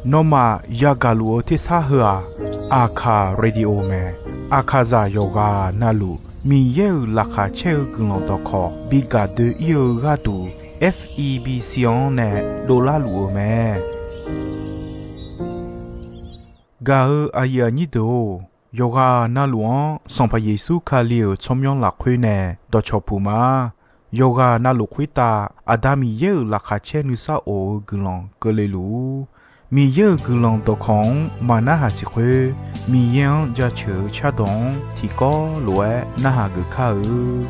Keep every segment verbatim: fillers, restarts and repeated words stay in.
Nawmaf yagaq luf-eu tersar heu-aq, Aqkaq Radio mae. Aqkaqzaq yawqghaq navluf Miqyaer-euq laqkhaq caer-eu guiqlanq dawqkawq bi gaq doe-ir-eu gharduq, F E B C-anr nae dovlar luf-eu mae. Gaq-eu aqyuif aqnyir deuq-or, yawqghaq navluf-anr Sanqpaq Yeqsur Kali-euq tsawrmyanr lafkhoer nae dawqcawq puq ma. Yawqghaq navluf khoertav Aqda Miqyaer-euq laqkhaq caer nuisar of-eu guiqlanq keuvle luf-ur. Miqyaer-euq guiqlanq dawqkawq-anr maqnarhaq siq khoer, Miqyaer-anr jaceuq-eu cardawq-anr tiqkawv lof-aer narhaq geuf kar-eu.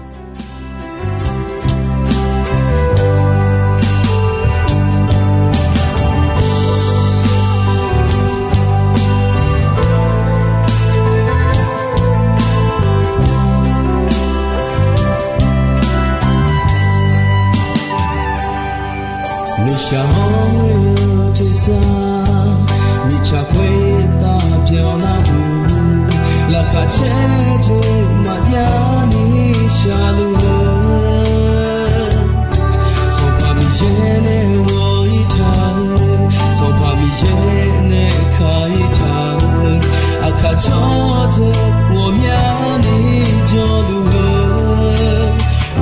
Nuishaq hawr-eu tersar, mirtsaq khoertav byanlar-eu, laqkhaq caer jeq maqjav ni sharluf-eu, Sanqpaq Miqyaer nae ghawq-ir taq-eu, Sanqpaq Miqyaer nae ka-ir taq-eu, aqkaq tsawrdeuq ghawqmyani jawrluf-eu,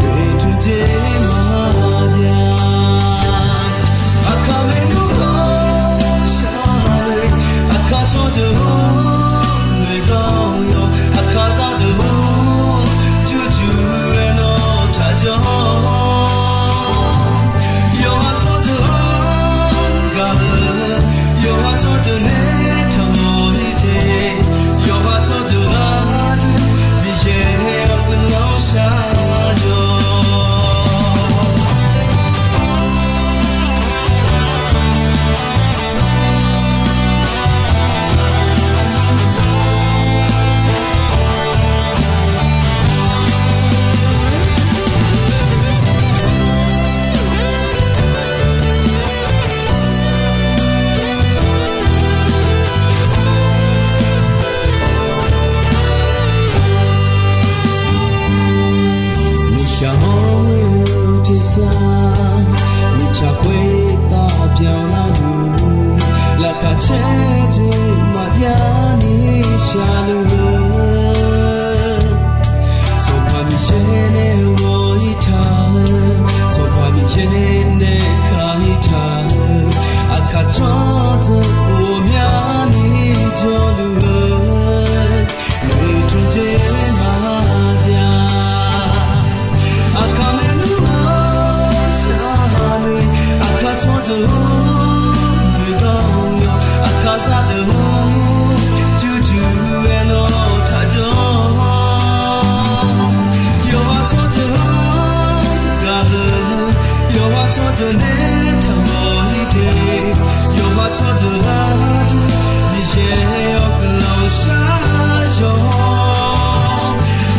oeqtmq jeq maqjav. Aqkaq maernmr-anr shar-eu, aqkaq tsawrdeuq-anr noeqdawq yawq, aqkaq zaqdeuq-anr jurjur-aer nawr taqjanr. Yawqha tsawrdeuq-anr gaq-eu, yawqha tsawrdeuq nae taqmawf-ir te. Yawqha tsawrdeuq gharduq Miqyaer-awq guiqlanq shar-awq. Nuishaq hawr-eu tersar, mirtsaq khoertav byanlar-eu, laqkhaq caer jeq maqjav ni sharluf-eu, Sanqpaq Miqyaer nae ghawq-ir taq-eu, Sanqpaq Miqyaer nae ka-ir taq-eu, aqkaq tsawrdeuq ghawqmyani jawrluf-eu, oeqtmq jeq maqjav. Aqkaq maernmr-anr shar-eu, aqkaq tsawrdeuq-anr noeqdawq yawq, aqkaq zaqdeuq-anr jurjur-aer nawr taqjanr. Yawqha tsawrdeuq-anr gaq-eu, yawqha tsawrdeuq nae taqmawf-ir te. Yawqha tsawrdeuq gharduq Miqyaer-awq guiqlanq shar-awq.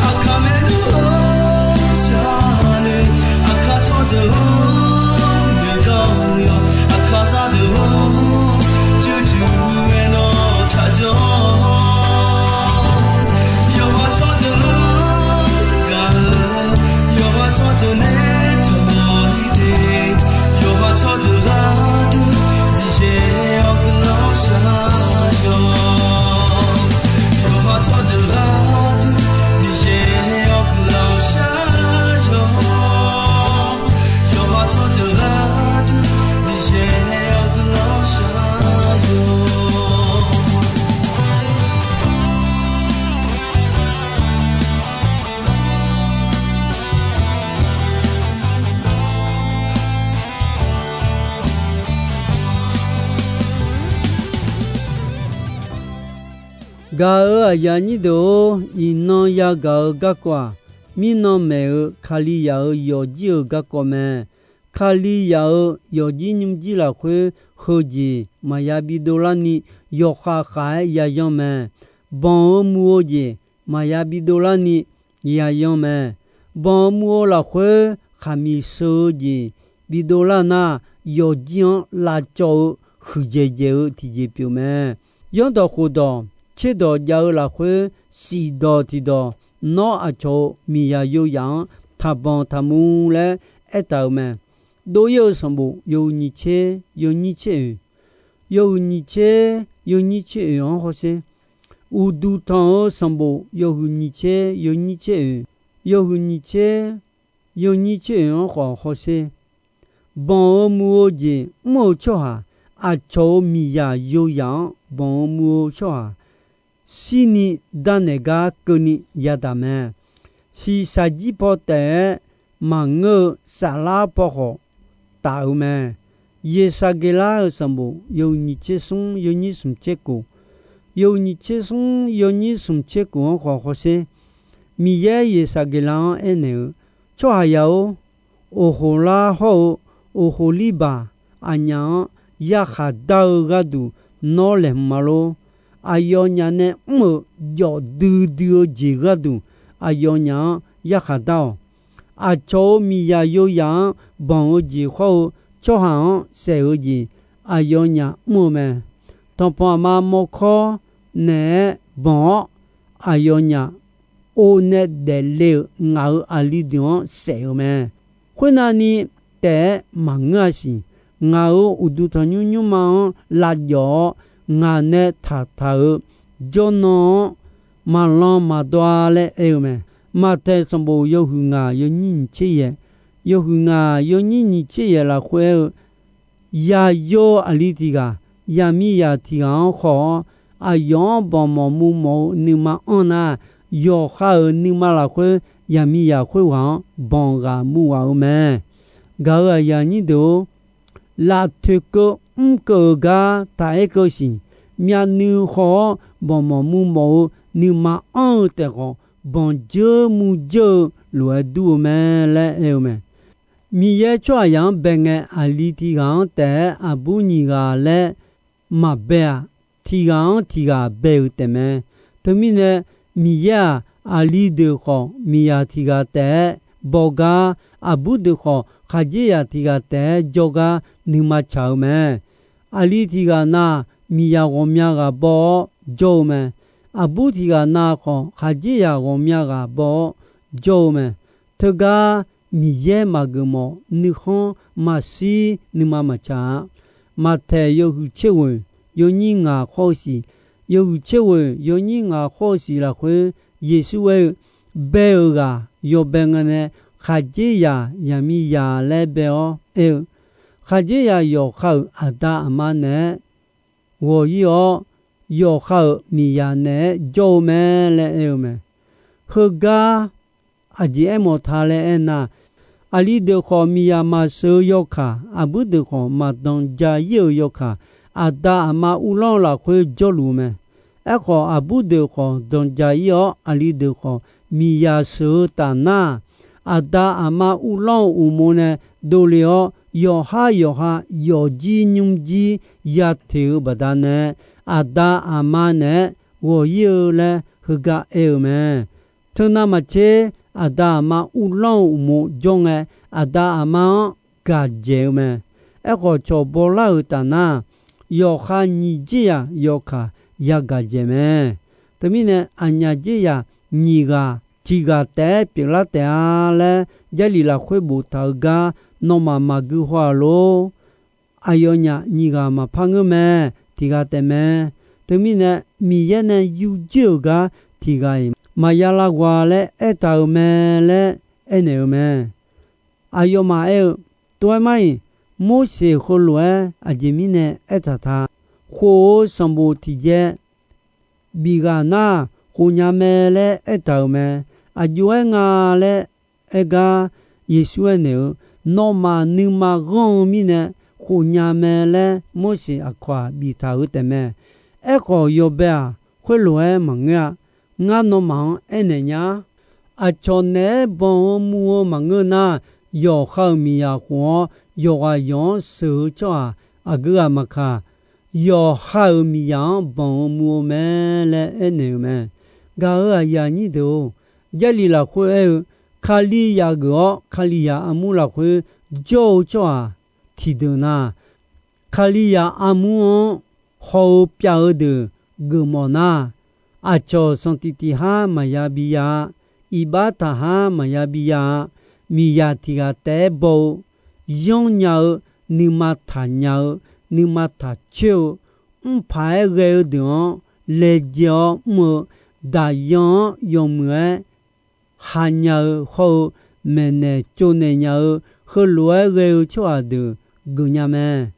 Aqkaq maernmr-anr shar-eu, aqkaq tsawrdeuq-anr noeqdawq yawq, aqkaq zaqdeuq-anr jurjur-aer nawr taqjanr. Yawqha tsawrdeuq-anr gaq-eu, yawqha tsawrdeuq nae taqmawf-ir te. Yawqha tsawrdeuq gharduq Miqyaer-awq guiqlanq shar-awq. Yawqha tsawrdeuq gharduq Miqyaer-awq guiqlanq shar-awq. Yawqha tsawrdeuq gharduq Miqyaer-awq guiqlanq shar-awq. Gaq-euq aqyuif aqnyir deuq-or, iqnan yagaq-eu garkawv-aq, mirnan maeq-eu Kalizaq-euq yawfjir-euq garkawv mae. Kalizaq-euq yawfjir nymrjir lafkhoer heujeq maqya bidov larni yawkhav khav-aer yayan mae. Banq-eu muv-eu jeq maqya bidov larni yayan mae. Banq-eu muv-eu lafkhoer khaqmiq sheu-eu jeq bidov lar nar, yawfjir-anr lavcawv-eu huiqdzaeq dzaeq-eu tiqjeq pyeuf mae. Zanrdawq khofdawq tserdawq jav-eu lafkhoer, shifdawq tiqdawq nawr aqcawq-euq miqzaq yozaq-anr taqbanq taqmuv laer aertaq-euq mae. Dov-ir-eu sanqbof yawhuiq nyiq tser yawnyir tser oeq, yawhuiq nyiq tser yawnyir tser oeq-anr hawsher. Uqduq tanq-eu sanqbof yawhuiq nyiq tser yawnyir tser oeq, yawhuiq nyiq tser yawnyir tser oeq-anr khawf hawsher. Banq-eu muv-eu jeq mr-eu tsawrhaq, aqcawq-euq miqzaq yoyaq-anr banq-eu muv-eu tsawrhaq, shirni darnaeq gar keuvni yadaq mae. Shiqshaq jir paw taef-aer maqngeur-eu saflar paw khawf taf-eu mae. Yeqsaqgeqlar-euq sanqbof yawhuiq nyiq tser smr yawnyir smq tser kof, yawhuiq nyiq tser smr yawnyir smq tser kof-anr khawf hawsher. Miqyaer Yeqsaqgeqlar-anr aernaeq-eu, Tsawrhaqzaq-or, oqhoq lar hawr-eu oqhoq lirbaq aqnyaf-anr yarkhaq dar-eu gharduq nawr laeqhmq ma lor. Aqyawfnyaf nae mr-euq jawf duidui-eu jeq gharduq aqyawfnyaf-anr yarkhaq dar-awq. Aqcawq-euq miqzaq yoyaq-anr banq-eu jeq hawr-eu tsawrhaq-anr saef-eu jeq aqyawfnyaf mr-eu mae. Tanqpanq aqma mawrkawr naeq-aer banq-awr, aqyawfnyaf or nae daefle-euq ngaq-euq aqli deuq-anr saef-euq mae. Khoernav ni taef-aer maqngeur-a siq. Ngaq-euq uqduq tanqnymr nymrma-anr lavjawf-awr, ngaq nae taqtaq-euq jawrnan-anr maqlan maqdawv-a laer aer-eu mae. Maqtaeq sanqbof yawhuiq ngaq yawnyir nyiq tser yaeq, yawhuiq ngaq yawnyir nyiq tser yaeq lafkhoer aer-eu, yaqyo aqli tiq ghaq, yaqmiqzaq tiq ghaq-anr khawf-awr, aqyawf-anr banq mawf muv mawf-eu nuima anr nar, yawqha-euq nuima lafkhoer yaqmiqzaq khoerghaq-anr banq ghaq muv ghaq-eu mae. Gaq-euq aqyuif aqnyir deuq-or, laftoeq keuv mr keuv-euq gar taq aer keuv siq. Myavnuiv khawf-awr banq mawf muv mawf-eu nuima anr-eu taef khawf, banq dzeur muv dzeur-eu lof-aer dur-eu mae laer aer-eu mae. Miqyaer tsawrhaqzaq-anr bae ngae, aqli tiq ghaq-anr taef-aer aqbur nyiq ghaq laer maqbae-aq, tiq ghaq-anr tiq ghaq bae-euq taefmae. Teumirnae, Miqyaer-aq, aqli deuq khawf miqzaq tiq ghaq taef-aer baw gar, aqbur deuq khawf khaqdzerzaq tiq ghaq taef-aer jawr gar nuima tsaq-eu mae. Aqli tiq ghaq na, miqzaq ghawqmya ghaq baw-awr jawr-eu mae. Aqbur tiq ghaq na khawf, khaqdzerzaq ghawqmya ghaq baw-awr jawr-eu mae. Teugar Miqyaer maqgeuf mawf, nuikhanr maqshir, nuima maqtsaq-a. Maqtaeq yawhuiq tser ghoeq yawnyir ngaq khawr-eu siq, yawhuiq tser ghoeq yawnyir ngaq khawr-eu siq lafkhoer, Yeqsur aer-eu, Bae-euq ghaq yawbae ngae nae khaqdzerzaq yaqmiqzaq laer bae-awr aer-eu, khaqdzerzaq yawqha-euq aqda aqma naeq-aer ghawq-ir-awr, yawqha-euq miqzaq naeq-aer jawr-eu mae laer aer-eu mae. Heugar aqjeq aermawf ta laer aernar, aqli deuq khawf miqzaq maqsheuq-eu yawkaq, aqbur deuq khawf maqdanqja-ir-euq yawkaq, aqda aqma uvlanr-eu lafkhoer jawrluf-eu mae. Aerkhawf, aqbur deuq khawf danqja-ir-awr, aqli deuq khawf miqzaq sheuq-eu taf nar, aqda aqma uvlanr-eu uqmov nae dovle-awr, yawqhar yawqha yawfjir nymrjir ya teq-eu baqdanae, aqda aqma naeq-aer ghawq-ir-eu laer heugar aer-eu mae. Teunav maqtser, aqda aqma uvlanr-eu uqmov jawr ngae, aqda aqma-anr gaq dzaeq-eu mae. Aerkhawf, cawq bawlar-euq taf nar, yawqha nyiq dzerzaq yawkaq yagaq dzaeq mae. Teumirnae, aqnyaf dzerzaq nyiq ghaq tiq ghaq taef-aer pyeuflar taef-a laer, Jarlif lafkhoer boftaq-eu gar nawmaf maqgui haw-aq lor. Aqyawfnyaf nyiq ghaq maqpar ngeur mae, tiq ghaq taef mae. Teumirnae, Miqyaer nae yurdzoer-euq gar tiq ghaq-iq maqya lavghawq-a laer aertaq-euq mae laer aernaeq-eu mae. Aqyawfmaf aer-eu, Tov-aer mar-iq, Morseq heulof-aer aqjeq mirnae aertaq ta. Khof-eu sanqbof tiq jaev bif ghaq nar, khofnya mae laer aertaq-euq mae. Aqjox-aer nga laer aer gar, Yeqsur aernaeq-eu, Nawmaf nuima ghanr-eu mirnae khofnya mae laer Morseq aqkawq-aq biftaq-eu taef mae. Aerkhawf, yawbae-aq, khoerlof-aer maqngeur-a. Ngar nawmaf-anr aernaeq nya, aqcawq naeq-aer banq-eu muv-eu maqngeur nar, yawqha-euq miqzaq khof-awr, yawqghaq yawq-anr sheuq-eu tsawrhaq aqgeu ghaq maqkaq, yawqha-euq miqzaq-anr banq-eu muv-eu mae laer aernaeq-euq mae. Gaq-euq aqyuif aqnyir deuq-or, Jarlif lafkhoer aer-eu, Kalizaq geuf-awr Kalizaq armur lafkhoer jawr-eu tsawrhaq tiqdeuq na, Kalizaq armur-anr haw-eu pyav-eu deuq geufmawf nar, aqcawq sanqtiq tiq har maqya bi ya-a. Iqbax taq har maqya bi ya-a. Miqzaq tiq ghaq taef-aer baw-eu yanrnya-eu, nuima taqnya-eu, nuima taqcoer-eu, mrpaq-aer ghae-eu deuq-anr laejae-awr mr-eu, daqyan-anr yawmuiq-aer haqnya-eu hawr-eu, maeqnaeq tsovnaeq nya-eu, heulof-aer ghae-eu tsawrhaq deuq geufnya mae.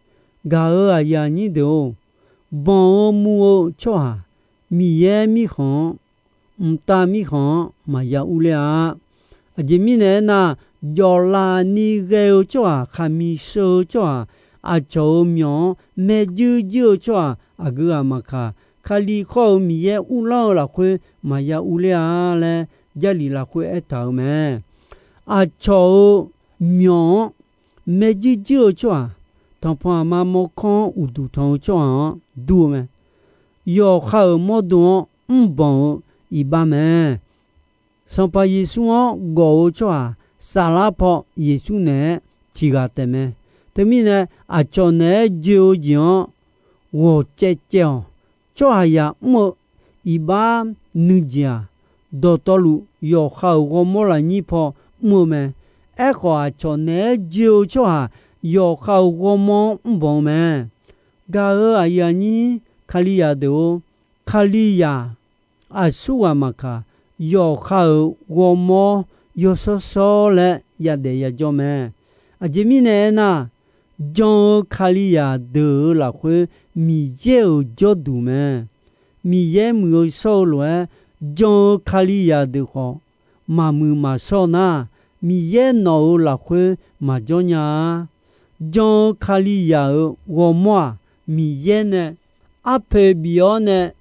Gaq-euq aqyuif aqnyir deuq-or, banq-eu mu-eu tsawrhaq, Miqyaer mirkhanq-anr, mqtav mirkhanq-anr maqya urler-a. Aqjeq mirnae aernar, jawflaf ni ghae-eu tsawrhaq, khaqmiq sheu-eu tsawrhaq, aqcawq-euq myawq-anr maerjuir juir-eu tsawrhaq, aqgeu ghaq maqkaq, Kali khawr-eu Miqyaer uvlanr-eu lafkhoer maqya urler-a laer, Jarlif lafkhoer aertaq-euq mae. Aqcawq-euq myawq-anr maerjuir juir-eu tsawrhaq, tanqpanq aqma mawrkawr-anr uqduq tanq-eu tsawrhaq-anr dur-eu mae. Yawqha-euq mawrdo-anr mrbanq-eu iqbax mae. Sanqpaq Yeqsur-anr gawf-eu tsawrhaq saflar paw Yeqsur naeq-aer tiq ghaq taef mae. Teumirnae, aqcawq naeq-aer joe-eu jeq-anr ghawq caev caev-awq. Tsawrhaqzaq mr-eu iqbax nuijeq-aq, dawqtawvluf yawqha-euq ghawrmawr lafnyir paw mr-eu mae. Aerkhawf, aqcawq naeq-aer joe-eu tsawrhaq yawqha-euq ghawrmawr-anr mrbanq-eu mae. Gaq-euq aqyuif aqnyir Kalizaq deuq-or, Kalizaq aqsurghaq maqkaq, yawqha-euq ghawrmawr yawshawr shawr laer yadaef yajawr mae. Aqjeq mirnae aernar, jan-eu Kalizaq deuq-euq lafkhoer Miqyaer-euq jawrduq mae. Miqyaer muiq-eu shawr-eu lof-aer, jan-eu Kalizaq deuq khawf, maqmuiq maqshawr nar, Miqyaer nawq-euq lafkhoer maqjawr nya-a. Jan-eu Kalizaq-euq ghawrmawr-aq, Miqyaer nae arpoeq bif-awr nae,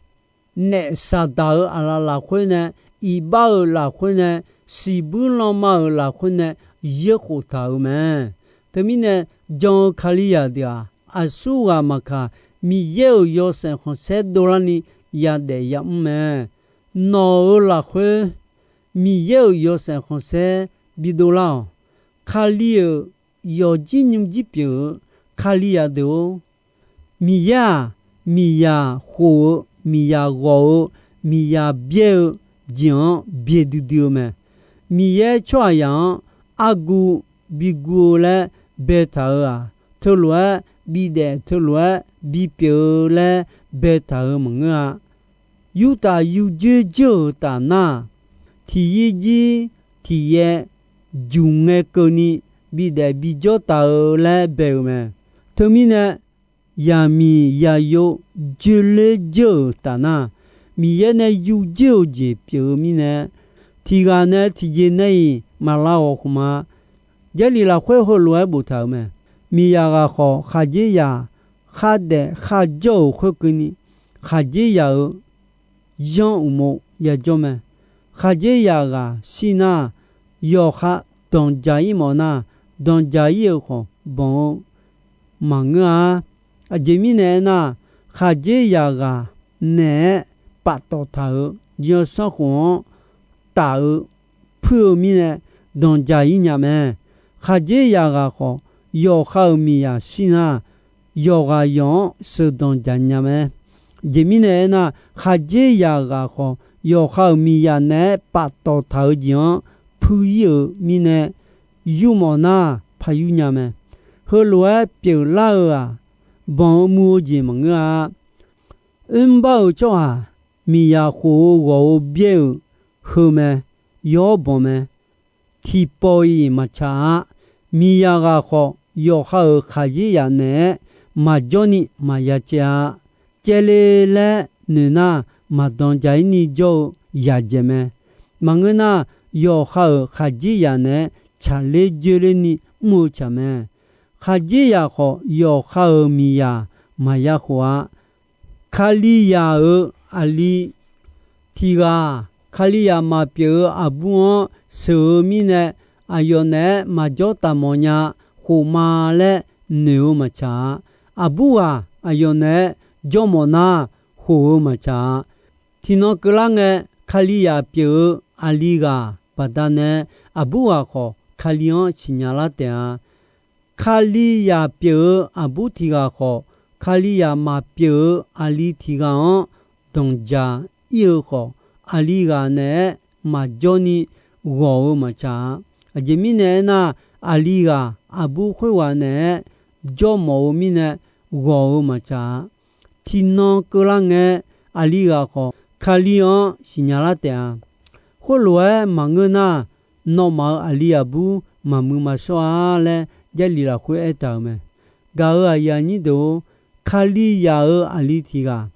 naef Saqdaq-euq aqlaf lafkhoer nae, iqbax-euq lafkhoer nae, siqbuir lanma-euq lafkhoer nae, yaerkhof taq-euq mae. Teumirnae, jan-eu Kalizaq deuq-aq, aqsurghaq maqkaq, Miqyaer-euq yawshaef khanqsaer dovlarni yadaef yamr mae. Nawq-euq lafkhoer Miqyaer-euq yawshaef khanqsaer bidov lar-awq. Kali-euq yawqjir nymrjir pyeuf-eu Kalizaq deuq-or, Miqyaer-aq, miqzaq khof-eu, miqzaq ghawq-eu, miqzaq byaer-eu jeq-anr byaerdui dui-eu mae. Miqyaer tsawrhaqzaq-anr argu biguv-eu laer baetaq-euq-aq, teulof-aer bidaef, teulof-aer bipyeuf-eu laer baetaq-euq maqngeur-a. Yurtaf yurdzoer dzeur-euq taf nar, tiqyir jir tiqyaer juq ngae keuvni bidaef bijawr taf-eu laer bae-euq mae. Teumirnae, yaqmiq yaqyo dzoerler dzeur-euq taf nar, Miqyaer nae yurdzoer-eu jeq pyeuf-eu mirnae, tiqghaq nae tiqjeq nae-iq maqlav ghawq khmq-a. Jarlif lafkhoer heulof-aer boftaq-euq mae. Miqzaq ghaq khawf, khaqdzerzaq khardaef kharjawr-euq khoerkeuvni, khaqdzerzaq-euq yanr uqmov yajawr mae. Khaqdzerzaq ghaq shir nar, yawqha danqdzaq-ir mawf nar, danqdzaq-ir-euq khawf banq-eu maqngeur-a. Aqjeq mirnae aernar, khaqdzerzaq ghaq naeq-aer paftawf taq-euq jeq-eu sanrkhof-anr taf-eu puir-eu mirnae danqdzaq-ir nya mae. Khaqdzerzaq ghaq khawf, yawqha-euq miqzaq shir nar, yawqghaq yawq-anr sheuqdanq dzaq nya mae. Aqjeq mirnae aernar, khaqdzerzaq ghaq khawf, yawqha-euq miqzaq naeq-aer paftawf taq-eu jeq-anr puir-ir-euq mirnae, yurmawf nar paq yur nya mae. Heulof-aer pyeuflar-eu-aq, banq-eu mur-eu jeq maqngeur-a. Oermr bar-euq tsawrhaq, miqzaq khof-eu ghawq-eu byaer-euq heu mae, yawr banq mae. Tiqpawf-iq maqtsaq-a. Miqzaq ghaq khawf, yawqha-euq khaqdzerzaq naeq-aer maqjawrni maqya caev-a. Caevle laer noeq nar, maqdanq dzaq-ir ni jawr-eu yaqdzaeq mae. Maqngeur nar, yawqha-euq khaqdzerzaq naeq-aer tsaqler dzoerler ni mr-eu tsaq mae. Khaqdzerzaq khawf, yawqha-euq miqzaq maqya khof-a. Kalizaq-euq aqli tiq ghaq, Kalizaq maqpyeuf-eu aqbur-anr sheuq-eu mirnae, aqyawf naeq-aer maqjawr taq mawf nya khof ma laer noeq-eu maqtsaq-a. Aqbur ghaq aqyawf naeq-aer jawr mawf nar, khof-eu maqtsaq-a. Tiqnan keuvlar ngae, Kalizaq pyeuf-eu aqli ghaq baqdanae, aqbur ghaq khawf Kali-anr siqnya lar taef-a. Kalizaq pyeuf-eu aqbur tiq ghaq khawf, Kalizaq maqpyeuf-eu aqli tiq ghaq-anr danqdzaq-ir-eu khawf, aqli ghaq naeq-aer maqjawr ni ghawq-eu maqtsaq-a. Aqjeq mirnae aernar, aqli ghaq aqbur khoerghaq naeq-aer jawr mawf-eu mirnae ghawq-eu maqtsaq-a. Tiqnan keuvlar ngae, aqli ghaq khawf Kali-anr siqnya lar taef-a. Khoerlof-aer maqngeur nar, nawmaf-euq aqli aqbur maqmuiq maqshawr-a laer, Jarlif lafkhoer aertaq-euq mae. Gaq-euq aqyuif aqnyir deuq-or, Kalizaq-euq aqli tiq ghaq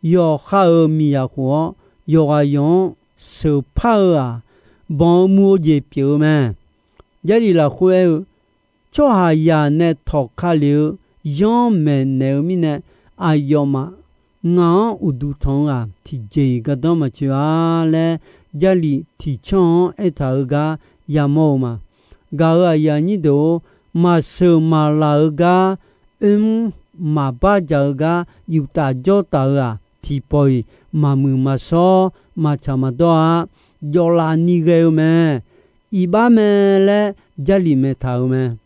yawqha-euq miqyaq khof-awr, yawqghaq yawq-anr sheuqpar-eu-aq, banq-eu mu-eu jeq pyeuf-eu mae. Jarlif lafkhoer aer-eu, tsawrhaqzaq nae tawq ka lef-eu yanr maeqnaeq-eu mirnae, aqyawfmaf ngaq-anr uqduq tanq-eu-aq, tiqjeq-iq gardanr maqtsoeq-a laer, Jarlif tiqcanr-anr aertaq-eu gar yamawr-eu ma. Gaq-euq aqyuif aqnyir deuq-or, maqsheuq maqlaq-eu gar, oermr maqbar dzaq-eu gar, yuf taf jawr taf-eu-aq, tiqpawf-iq maqmuiq maqshawr, maqtsaq maqdawr-a. Jawflaf ni ghae-eu mae. Iqbax mae laer Jarlif maeqtaq-euq mae.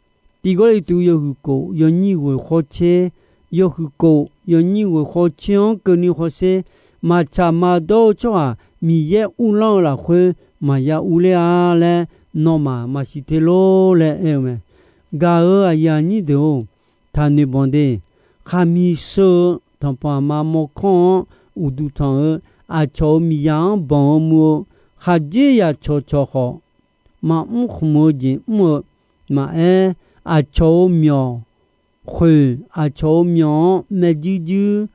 Tiq Gawrliqtu yawhuiq kof yawnyir ghoeq khawr tser, yawhuiq kof yawnyir ghoeq khawr tser-anr keuvni hawsher, maqtsaq maqdawr-eu tsawrhaq Miqyaer uvlanr-eu lafkhoer maqya urler-a laer, nawmaf maqsiq te lor laer aer-eu mae. Gaq-euq aqyuif aqnyir deuq-or, taqnoeq banq de. Khaqmiq sheu-eu tanqpanq aqma mawrkawr-anr uqduq tanq-eu, aqcawq-euq miqyaq-anr banq-eu mu-eu, khaqdzerzaq cawqcawq khawf, maqmr khmq-eu jeq mr-eu maqaer, aqcawq-euq myawq khoeq, aqcawq-euq myawq-anr maerjuir juir,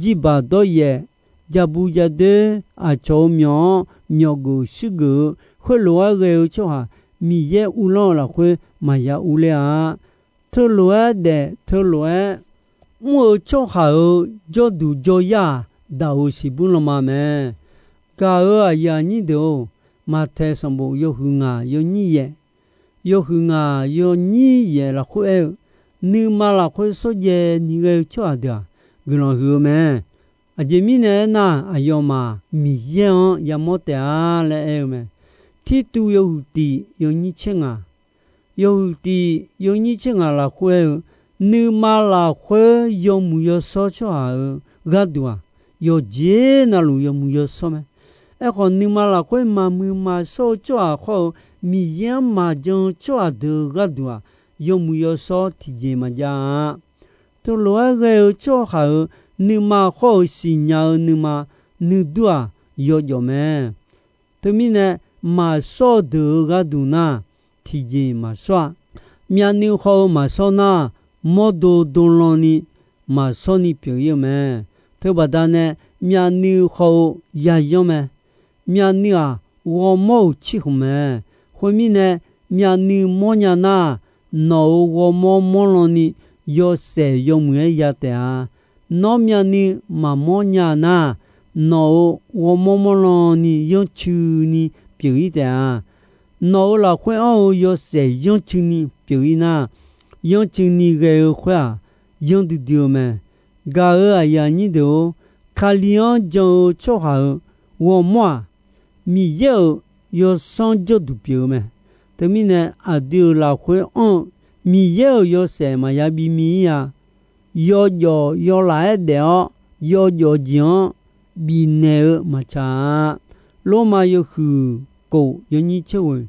jirbaq dawryaef, jabu jadoer, aqcawq-euq myawq-anr myawqgeuf shuirgeuf-eu, khoerlof-aer ghae-eu tsawrhaq Miqyaer uvlanr-eu lafkhoer maqya urler-a. Teulof-aer daef, teulof-aer mr-eu tsawrhaq-euq jawrduq jawryar-aq, daq-euq siqbur lanma mae. Gaq-euq aqyuif aqnyir deuq-or, Maqtaeq sanqbof yawhuiq ngaq yawnyir yaef, yawhuiq ngaq yawnyir yaef lafkhoer aer-eu, nuima lafkhoer shawrjaev ni ghae-eu tsawrhaq deuq-aq, guiqlanq huiq-eu mae. Aqjeq mirnae aernar, aqyawfmaf Miqyaer-anr yamawr taef-a laer aer-eu mae. Tirtuv yawhuiq tiq yawnyir tser ngaq, yawhuiq tiq yawnyir tser ngaq lafkhoer aer-eu, nuima lafkhoer yawmuiq yawshawr tsawrhaq-euq gharduq-aq, yawqjeq navluf yawmuiq yawshawr mae. Aerkhawf, nuima lafkhoer maqmuiq maqshawr-eu tsawrhaq khawr-eu, Miqyaer-anr maqjan-eu tsawrhaq deuq-eu gharduq-aq, yawmuiq yawshawr tiqjeq maqjav-a. Teulof-aer ghae-eu tsawrhaq-euq nuima khawr-eu siqnya-eu nuima nuidur-aq, yawjawf mae. Teumirnae, maqshawr-eu deuq-eu gharduq nar, tiqjeq maqshawr-a. Myavnuiv khawf-eu maqshawr nar, mawrdo dolan ni maqshawr ni pyeuf-ir-eu mae. Teubaqda nae myavnuiv khawf-eu yayanr mae. Myavnuiv-aq, ghawrmawr-euq cirkhmq mae. Khoermirnae, myavnuiv mawrnya nar, nawq-euq ghawrmawr mawrlan ni yawshaef yawmuiq-aer ya taef-a. Nawr myavnuiv maqmawr nya nar, nawq-euq ghawrmawr mawrlan ni yanrcuini pyeuf-ir taef-a. Nawq-euq lafkhoer anr-eu yawshaef yanrcuini pyeuf-ir nar, yanrcuini ghae-eu khoer-aq, yanr duidui-eu mae. Gaq-euq aqyuif aqnyir deuq-or, Kali-anr jan-eu tsawrhaq-euq ghawrmawr-aq, Miqyaer-euq yawsanr jawrduq pyeuf-eu mae. Teumirnae, aqdui-euq lafkhoer anr-eu Miqyaer-euq yawshaef maqya bimi-ir-a. Yawjawf yawlaf-aer daef-awr, yawjawf jeq-anr bifnaeq-eu maqtsaq-a. Lormav yawhuiq kof yawnyir tser ghoeq,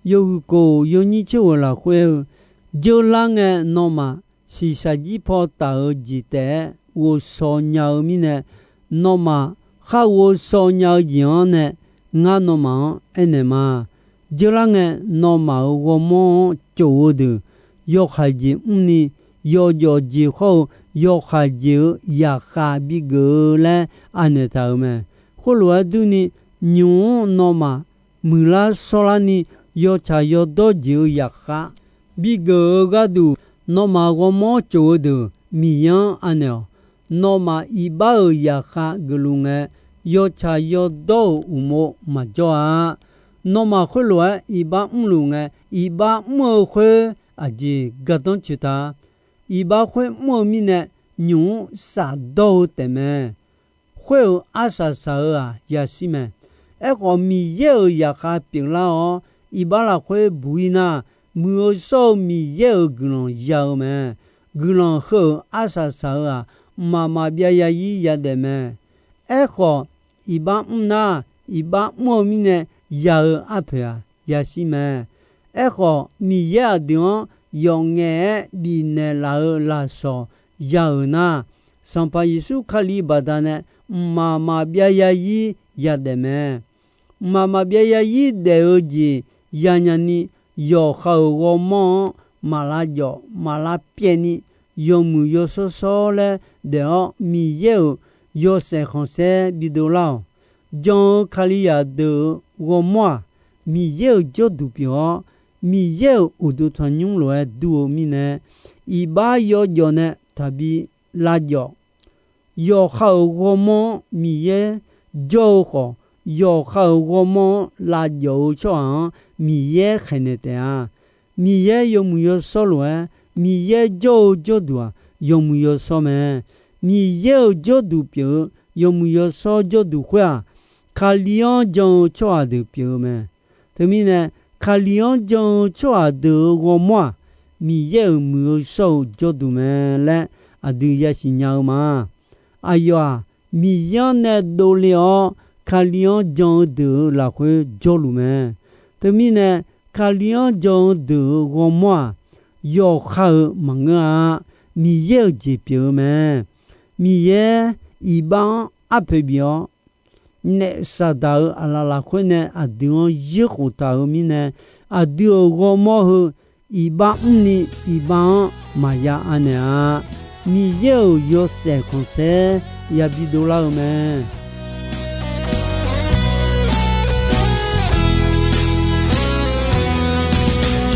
yawhuiq kof yawnyir tser ghoeq lafkhoer-eu, jeurlar ngae nawmaf shiqshaq jir paw taf-eu jeq taef-aer ghovshaw nya-eu mirnae, nawmaf khar ghovshaw nya-eu jeq-anr nae ngar nawmaf-anr aernaeq ma. Jeurlar ngae, nawmaf-euq ghawrmawr-anr cof-eu deuq, yawkhaeq jeq mrni, yawjawf jeq khawr-eu yawkhaeq jeq-euq zaqkhav bigeuf-eu laer anaeq taq-euq mae. Khoerlof-aer durni, nymq-mr nawmaf muiqlar shawrlarni, yawtsaq yawdawr jeq-euq zaqkhav bigeuf-eu gharduq, nawmaf ghawrmawr cof-eu deuq Miqyaer-anr anaeq-awq. Nawmaf iqbax-euq zaqkhav geufluf ngae, yawtsaq yawdawr-euq uqmov maqjawr-a. Nawmaf khoerlof-aer iqbax mrluf ngae, iqbax mr-eu khoer aqjeq gardanr coeq ta. Iqbax khoer mr-eu mirnae, nymq-mr shafdawr-eu taefmae. Khoer-euq arsaq saq-eu-aq yashir mae. Aerkhawf, Miqyaer-euq zaqkhav pyeuflar-awr, iqbax lafkhoer buq-ir nar, muiq-eu shawr-eu Miqyaer-euq guiqlanq ya-eu mae. Guiqlanq heu-euq arsaq saq-eu-aq, mqmaq maqbyav ya-ir yadaef mae. Aerkhawf, iqbax mr nar, iqbax mr-eu mirnae ya-eu arpoeq-aq yashir mae. Aerkhawf, Miqyaer aqdui-anr yawf ngaef-aer bifnaeq laf-euq lafsawq ya-euq nar, Sanqpaq Yeqsur Kali baqdanae mqmaq maqbyav zarzir yadaef mae. Mqmaq maqbyav zarzir daef-eu jeq yanya ni, yawqha-euq ghawrmawr-anr maq lavjawf maq lavpyaev ni, yawmuiq yawshawr shawr laer daef-awr, Miqyaer-euq yawshaef khanqsaer bidov lar-awq. Jan-eu Kalizaq deuq-euq ghawrmawr-aq, Miqyaer-euq jawrduq pyeuf-awr, Miqyaer-euq uqduq tanqnymr lof-aer dur-eu mirnae, iqbax yawjawf nae taqbi lavjawf. Yawqha-euq ghawrmawr-anr Miqyaer jawr-eu khawf, yawqha-euq ghawrmawr-anr lavjawf-eu tsawrhaq-anr Miqyaer khaeqnaeq taef-a. Miqyaer yawmuiq yawshawr lof-aer Miqyaer jawr-eu jawrduq-aq, yawmuiq yawshawr mae. Miqyaer-euq jawrduq pyeuf-eu yawmuiq yawshawr jawrduq khoer-aq, Kali-anr jan-eu tsawrhaq deuq pyeuf-eu mae. Teumirnae, Kali-anr jan-eu tsawrhaq deuq-euq ghawrmawr-aq, Miqyaer-euq muiq-eu shawr-eu jawrduq mae laer aqdui yasiq nya-eu ma. Aqyawf-aq, Miqyaer-anr nae dovle-awr Kali-anr jan-eu deuq-euq lafkhoer jawrluf mae. Teumirnae, Kali-anr jan-eu deuq-euq ghawrmawr-aq, yawqha-euq maqngeur-a. Miqyaer-euq jeq pyeuf-eu mae. Miqyaer iqbax-anr arpoeq bif-awr, naef Saqdaq-euq aqlaf lafkhoer nae aqdui-anr yurkhof taq-euq mirnae, aqdui-euq ghawrmawr heu iqbax mrni iqbax-anr maqya anaeq-a. Miqyaer-euq yawshaef khanqsaer yabi dovlar-eu mae.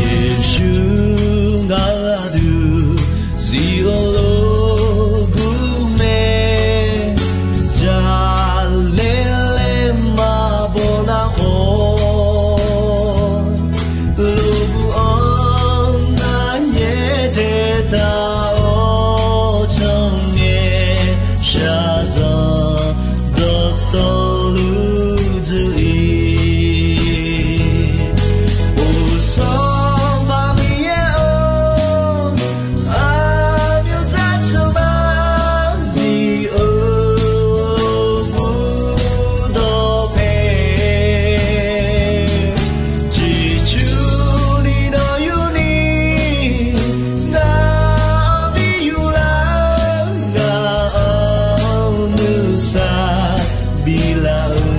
Yeqsur ngaq-euq aqdui zif-eu lof gur mae. Jaqlaer laer maqbaw nar khawf, lof-anr ngar nyaer tae taq-awr, cangae shaqzanq dawqtawvluf dzuif-ir. Uqsanq baqmiq yaer-awr, aqmyanr dzarceuq maqzif-eu burdawq pae, ciqcurni nawq yurni ngaq-anr bi yuflar, ngaq-anr nuisar biflaf-eu.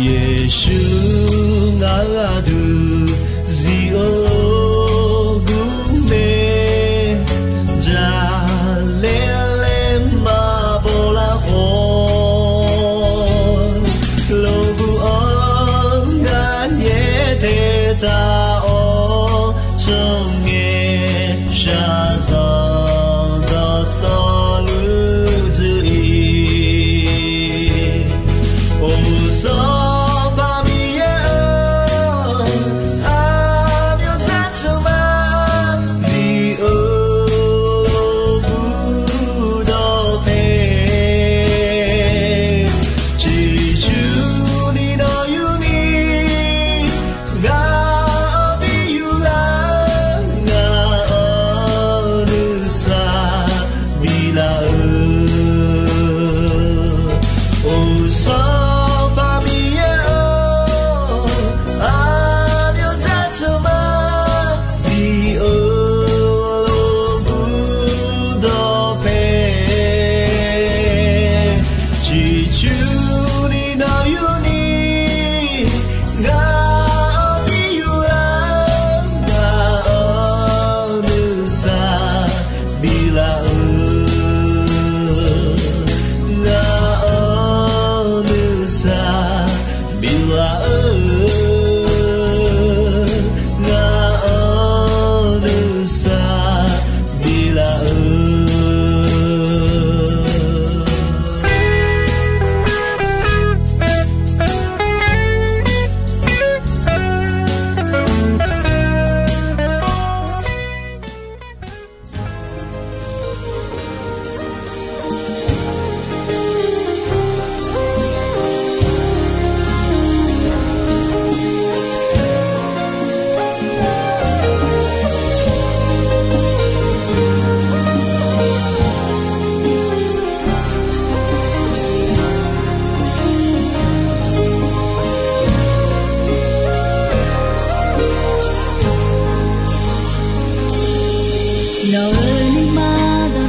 Yeqsur ngaq-euq aqdui zif-eu lof gur mae. Jaqlaer laer maqbaw lar khawf, lof gur-anr ngar nyaer tae taq-awr, cangae shaqzanq dawqtawvluf dzuif-ir. Uqsanq baqmiq yaer-awr, aqmyanr dzarceuq maqzif-eu burdawq pae, ciqcurni nawq yurni ngaq-anr bi yuflar, ngaq-anr nuisar biflaf-eu. Uqsanq baqmiq yaer-awr, aqmyanr dzarceuq maqzif-eu burdawq pae, ciqcurni nawq yurni ngaq-anr bi yuflar, ngaq-anr nuisar biflaf-eu. Ngaq-anr nuisar biflaf-eu. Ngaq-anr nuisar biflaf-eu.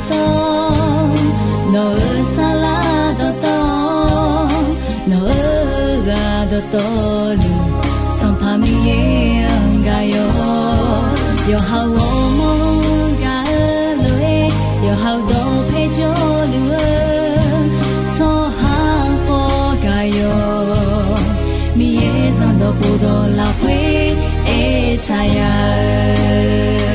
dawqtawv, nawq-euq sarlar dawqtawv, nawq-euq ghaq dawqtawvluf, Sanqpaq Miqyaer-anr gaq yawq. Yawqha-euq ghawrmawr-anr gaq-eu lof-aer, yawqha-euq dawqpae jawrluf-eu tsawrhaq khawf gaq yawq. Miqyaer zanqdawq khofdawq lafkhoer aertaq ya-eu,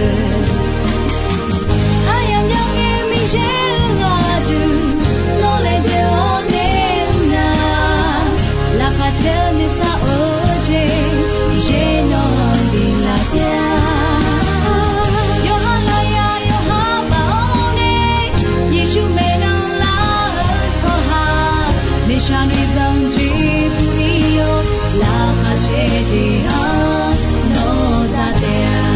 aryamq yanr ngae Miqyaer-euq ghaq duq, nawr laejae-awr nae mr nar, laqkhaq caer-eu nuisar of-eu jeq, Miqyaer nawq-anr biflaf taef-a. Yawqha lafyaq yawqha baf-awr nae, Yeqsur maeqnan lar-eu tsawrhaq, noeqshaq noeqzanq joe bui-ir-awr, laqkhaq caer jeq-anr nawr za taef-a.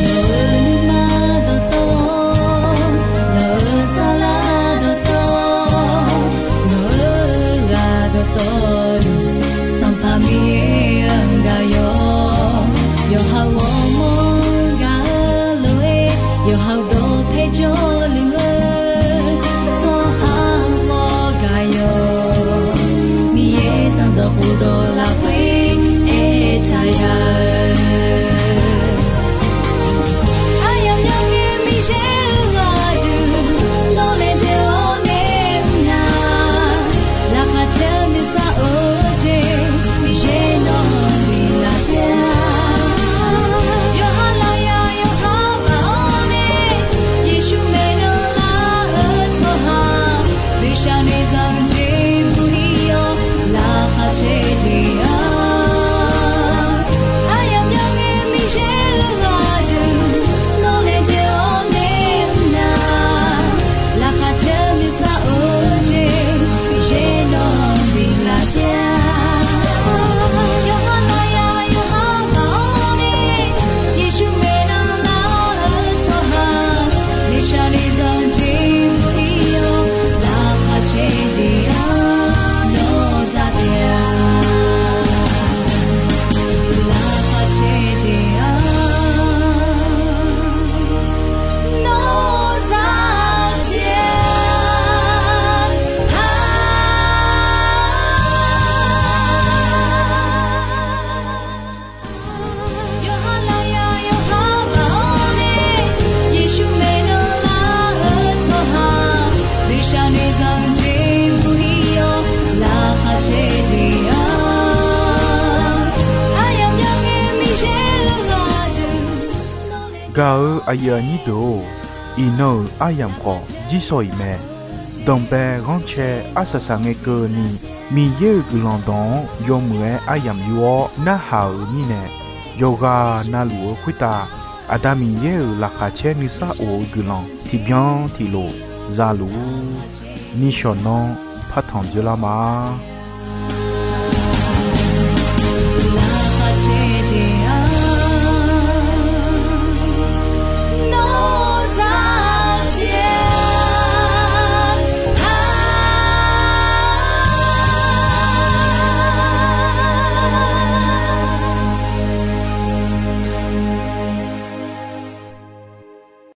Nawq-euq nuima dawqtawv, nawq-euq sarlar dawqtawv, nawq-euq ghaq dawqtawvluf, Sanqpaq Miqyaer-anr gaq yawq. Yawqha-euq ghawrmawr-anr gaq-eu lof-aer, yawqha-euq dawqpae jawrluf-eu tsawrhaq khawf gaq yawq. Miqyaer zanqdawq khofdawq lafkhoer aertaq ya-eu, aryamq yanr ngae Miqyaer-euq ghaq duq, nawr laejae-awr nae mr nar, laqkhaq caer-eu nuisar of-eu jeq, Miqyaer nawq-anr biflaf taef-a. Yawqha lafyaq yawqha baf-awr nae, Yeqsur maeqnan lar-eu tsawrhaq, noeqshaq noeqzanq joe bui-ir-awr, laqkhaq caer jeq-anr, aryamq yanr ngae Miqyaer-euq ghaq duq, nawr laejae-awr nae mr nar, laqkhaq caer-eu nuisar of-eu jeq, Miqyaer nawq-anr biflaf taef-a. Yawqha lafyaq yawqha baf-awr nae, Yeqsur maeqnan lar-eu tsawrhaq, noeqshaq noeqzanq joe bui-ir-awr, laqkhaq caer jeq-anr nawr za taef-a. Laqkhaq caer jeq-anr nawr za taef-a. Yawqha lafyaq yawqha baf-awr nae, Yeqsur maeqnan lar-eu tsawrhaq, noeqshaq noeqzanq joe bui-ir-awr, laqkhaq caer jeq-anr, aryamq yanr ngae Miqyaer-euq ghaq duq, nawr laejae-awr nae mr nar, laqkhaq caer-eu jeq-anr nawr za taef-a. Gaq-eu aqyuif aqnyir deuq-or, iqnan-euq aryamq khawf jirsawq iq mae. Danqbae ghanrcae arsaq saq ngae keuvni, Miqyaer-euq guiqlanq dawq-anr yawmuiq-aer aryamq yur-awr narhaq-euq mirnae, yawqghaq navluf-eu khoertav Aqda Miqyaer-euq laqkhaq caer nuisar of-eu guiqlanq tiqbyan tiqlof za luf-ur. Nishawq nanr partanq dzeurlar ma.